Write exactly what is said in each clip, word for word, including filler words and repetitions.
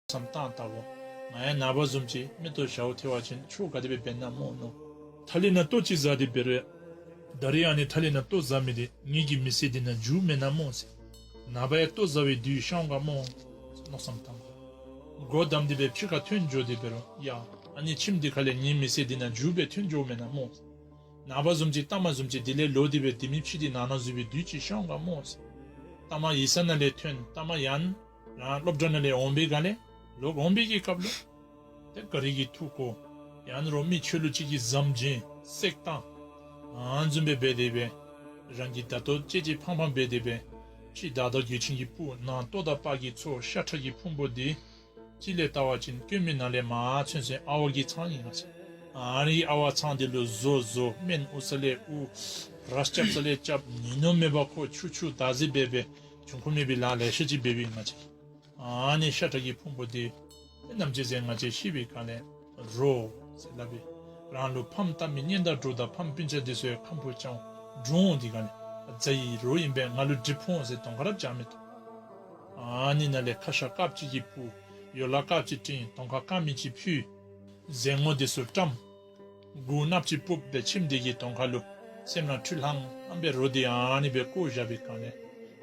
བསམ་བཏང་ལྟ་བུ། ང་ཡང་ནངས་པ་བཟུམ་ཅིག་མིག་ཏོ་ཞརཝ་ཐལ་བ་ཅིན་ཆོས་ག་དེ་སྦེ་འབད་ན་སྨོ་མནོ། ཐ་ལི་ནང་ལྟོ་ཅིག་བཟའ་སྟེ་འབད་རུང་ད་རིས་ཨ་ནི་ཐ་ལི་ནང་ལྟོ་བཟའ་མི་འདི་ངེ་གི་མི་ཚེ་འདི་ནང་འཇུག་མེན་ན་སྨོ་ཟེར། ནངས་པ་ཡང་ལྟོ་བཟའ་བའི་དུས་ཤར་འོང་ག་སྨོ་ཟེར་མནོ་བསམ་བཏང་དགོ། སྒོ་བསྡམས་ཏེ་སྦེ་ཕྱི་ཁར་ཐོན་འགྱོ་སྟེ་འབད་རུང་ཡ་ཨ་ནི་ཁྱིམ་འདི་ཁ་ལས་ངེའི་མི་ཚེ་འདི་ནང་འཇུག་སྦེ་ཐོན་འགྱོཝ་མེན་ན་སྨོ་ཟེར། ནངས་པ་བཟུམ་ཅིག་ལྟ་མ་བཟུམ་ཅིག་དེ་ལས་ལོག་སྟེ་སྦེ་དེ་མི་ཕྱི་འདི་ནང་ན་འཛུལ་བའི་དུས་ཅིག་ཤར་འོང་ག་སྨོ་ཟེར། ལྟ་མ་ཡིག་ཚང་ནང་ལས་ཐོན། ལྟ་མ་ཡང་རང་སློབ་གྲྭ་ནང་ལས་འོང་པའི་སྒང་ལས་ལོག་འོང་པའི་གི་སྐབས་ལུ་ཏེ་ག་རི་གིས་འཐུ་བཀོ། ཡང་ན་རོགས་མི་ཆོས་ལུགས་ཅིག་གིས་ཟམ་བརྒྱན་བསད་བཏང་། ཨ་ནི་བཟུམ་སྦེ་འབད་དེ་སྦེ་རང་གི་ད་ལྟོ་ལྕེ་གཅིག་ཕངས་ཕངས་འབད་དེ་སྦེ་ཕྱི་ད་ལྟོ་གོས་ཆེན་གྱི་སྤུ་ནང་ལྟོ་དང་པགས་ཀྱི་ཚོ་ཤ་ཁྲག་གི་ཕུང་པོ་འདི་ཕྱི་ལས་བལྟ་བ་ཅིན་སྐྱོན་མེད། ནང་ལས་མར་ཚུན་ཚོད་ཨ་ཝ་གིས་ཚང་ཡི་ང་བཅས། ཨ་ནི་ཨ་ཝ་ཚང་འདི་ལུ་བཟོ་བཟོ་སྨན་འུ་ས་ལས་འུ་ར་རྐྱབ་ས་ལས་རྐྱབ་ཉིན་ནུབ་མེད་པར་ཁོ་ཆུ་ཆུ་ད་ཟི་འབད་སྦེ་འབྱུང་ཁུངས་མེད་པའི་ལཱ་ལེ་ཤ་ཅིག་འབད་བའི་ང་བཅས། ཨ་ནི་ཤ་ཁྲག་གི་ཕུང་པོ་འདི་ནམ་ཅིག་ཟེར་ང་བཅས་ཤི་བའི་སྒང་ལས་རོ་ཟེར་སླབ་པས། རང་ལུ་ཕམ་བཏགས་མི་གཉེན་དང་གྲོགས་དང་ཕམ་སྤུན་ཆ་འདི་ཚུ་ཡང་ཁམས་ཕུ་ཅང་འགྱོ་འོང་། དེ་སྒང་ལས་ཨ་ཙི་ཡི་རོ་ཨིན་པས་ང་ལུ་སྒྲིག་ཕོག་ཟེར་དོང་ཁ་ར་བཅག་མི་བཏུབ། ཨ་ནི་ནང་ལས་ཁ་ཤ་དཀརཔོ་ཅིག་གི་སྤུ་ཡོ་ལ་དཀརཔོ་ཅིག་བྲིས། དོང་ཁ་དཀར་མེ་ཅིག་ཕུལ། ཟས་ངོ་འདི་ཚུ་བཀྲམ། མགུ་གནགཔོ་ཅིག་སྤུབས་སྦེ་ཁྱིམ་འདི་གི་དོང་ཁ་ལུ་སེམས་ནང་ཁྲུས་ལྷང་ལྷང་སྦེ་རོ་འདི་ཨ་ནི་སྦེ་བཀོ་བཞག་པའི་སྒང་ལས་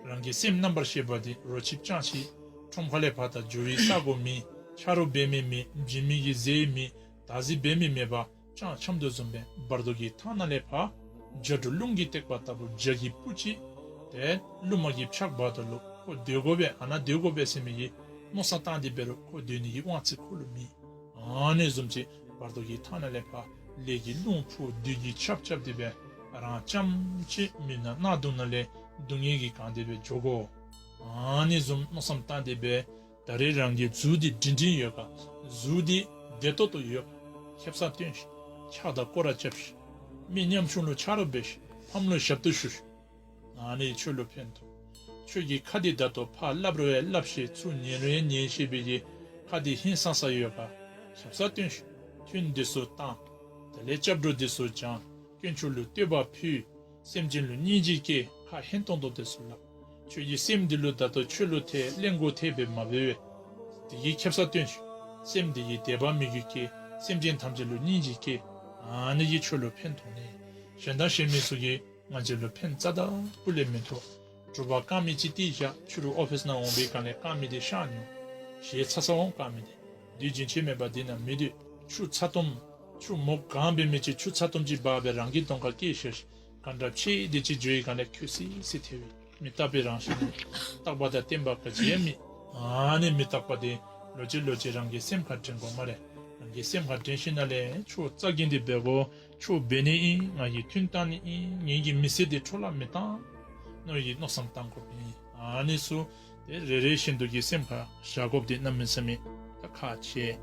རང་གི་སེམས་རྣམ་པར་ཤེས་པ་འདི་རོ་ཆིབས་རྐྱངམ་ཅིག་ཁྲོམ་ཁ་ལས་ཕར་ད་འགྱོ་བའི་ས་གོ་མེད། ཆ་རོགས་འབད་མི་མེད། བྱིན་མི་གི་ཟས་མེད། ད་ཟི་འབད་མི་མེད་པར་རྐྱངམ་འཁྱམ་དོ་བཟུམ་སྦེ་བར་དོ་གི་མཐའ་ནང་ལས་ཕར་བྱ་འབྲུག་རླུང་གིས་བཏེགས་པ་ལྟ་བུ་བྱ་གི་སྤུ་ཅིག་ཏེ་རླུང་མ་གིས་ཕྱག་འབག་དོ་ལོ། ཁོ་སྡོད་དགོ་པས། ཨ་ནཱ་སྡོད་དགོ་པས་ཟེར་མི་གི་མནོ་བསམ་བཏང་སྟེ་འབད་རུང་ཁོ་སྡོད་ནི་གི་དབང་ཚད་ཁོ་ལུ་མེད། ཨ་ནི་བཟུམ་ཅིག་བར་དོ་གི་མཐའ་ནང་ལས་ཕར་ལས་ཀྱི་རླུང་འཕུ་བདུད་ཀྱིས་ཆབ་རྐྱབ་སྟེ་སྦེ་རང་རྐྱངམ་ཅིག་མི་ནག་གནག་དུང་ནང་ལས་སྡུག་བསྔལ་གྱིས་གང་སྟེ་སྦེ་འགྱོ་དགོ། ཨ་ནི་བཟུམ་མནོ་བསམ་བཏང་སྟེ་སྦེ་ད་རེས་རང་གི་གཟུགས་འདི་སྒྲིང་སྒྲིང་ཡོད་ག། གཟུགས་འདི་བདེ་ཏོག་ཏོ་ཡོད་ག། ཁེབ་ས་སྟོན་ཤིག། ཕྱག་དང་སྐོར་ར་རྐྱབ་ཤིག། མི་ཉམ་ཆུང་ལུ་ཆ་རོགས་འབད་ཤིག། ཕམ་ལུ་ཞབས་ཏོག་ཞུ་ཤིག། ཨ་ནི་ཁྱོད་ལུ་ཕན་ཐོགས། ཁྱོད་ཀྱི་ཁ་འདི་ད་ལྟོ་ཕར་སླབ་རུང་ཡང་སླབ་ཤེས་ཚུར་ཉན་རུང་ཡང་ཉན་ཤེས་པའི་གི་ཁ་འདི་ཧིང་སངས་ས་ཡོད་ག། ཁེབ་ས་སྟོན་ཤིག། ཐུན་འདི་ཚུ་བཏང་། དེ་ལས་སྐྱབས་འགྲོ་འདི་ཚུ་བགྱང་། དཀོན་མཆོག་ལུ་བསྟོད་པ་ཕུལ། སེམས་ཅན་ལུ་སྙིང་རྗེ་སྐྱེ། ཁ་ཧན་ཏོང་ཏོ་འདི་ཚུ་སླབ། ཁྱོད་ཀྱི་སེམས་འདི་ལུ་ད་ལྟོ་ཆོས་ལུ་ཐད་གླེན་ལྐུགས་ཐད་སྦེ་མ་འབད་བས། དེ་གི་ཁེབ་ས་སྟོན་ཤིག། སེམས་འདི་གིས་དད་པ་མོས་གུས་སྐྱེ། སེམས་ཅན་ཐམས་ཅད་ལུ་སྙིང་རྗེ་སྐྱེ། ཨ་ནི་གིས་ཁྱོད་ལུ་ཕན་ཐོགས་ནི། གཞན་དང་གཞན་མི་ཚུ་གིས་ང་བཅས་ལུ་ཕན་རྩ་དང་སྤུ་ལས་མི་ཐོགས། དྲོ་པ་དཀར་མེ་ཅིག་བཏེགས་བཞག། ཕྱི་རུ་ཨོ་ཕིས་ནང་འོང་པའི་སྒང་ལས་དཀར་མེ་འདི་ཤར་ནུག། ཞེ་ཚ་ཚ་འོང་། དཀར་མེ་འདི་དུས་རྒྱུན་ཆད་མེད་པར་འདི་ནང་མི་སྡོད། ཆུ་ཚ་ཏོམ་ཆུ་མོ་གང་འབད་མི་ཅིག་ཆུ་ཚ་ཏོམ་ཅིག་འབག་སྦེ་རང་གི་གདོང་ཁར་བཀལ་བཞག་ཤིག། ག་འདྲ་ཕྱེད་དེ་ཅིག་འགྱོ་བའི་སྒང་ལས་ཁོད་སི་སི་ཐལ་བས། མི་རྟག་པའི་རང་བཞིན་ནི། རྟག་པ་དང་བརྟན་པ་ག་ཅི་ཡང་མེད། ཨ་ནི་མི་རྟག་པ་འདི་ལོག་ཅི་ལོག་ཅི་རང་གི་སེམས་ཁར་དྲན་དགོ་སྨ་རེ། རང་གི་སེམས་ཁར་དྲན་ཞིནམ་ལས་ཆོས་རྩ་འགེངས་ཏེ་འབད་དགོ། ཆོས་འབད་ནི་ཨིན། ང་གིས་ཐུན་བཏང་ནི་ཨིན། ངེ་གི་མི་ཚེ་འདི་འཕྲོ་བརླག་མི་བཏང་མནོ་བའི་མནོ་བསམ་བཏང་དགོཔ་ཨིན། ཨ་ནི་ཚུ་ཏེ་རེ་རེ་བཞིན་དུ་གི་སེམས་ཁར་བཞག་དགོཔ་འདི་གནམ་མེད་ས་མེད་ད་ཁག་ཆེ།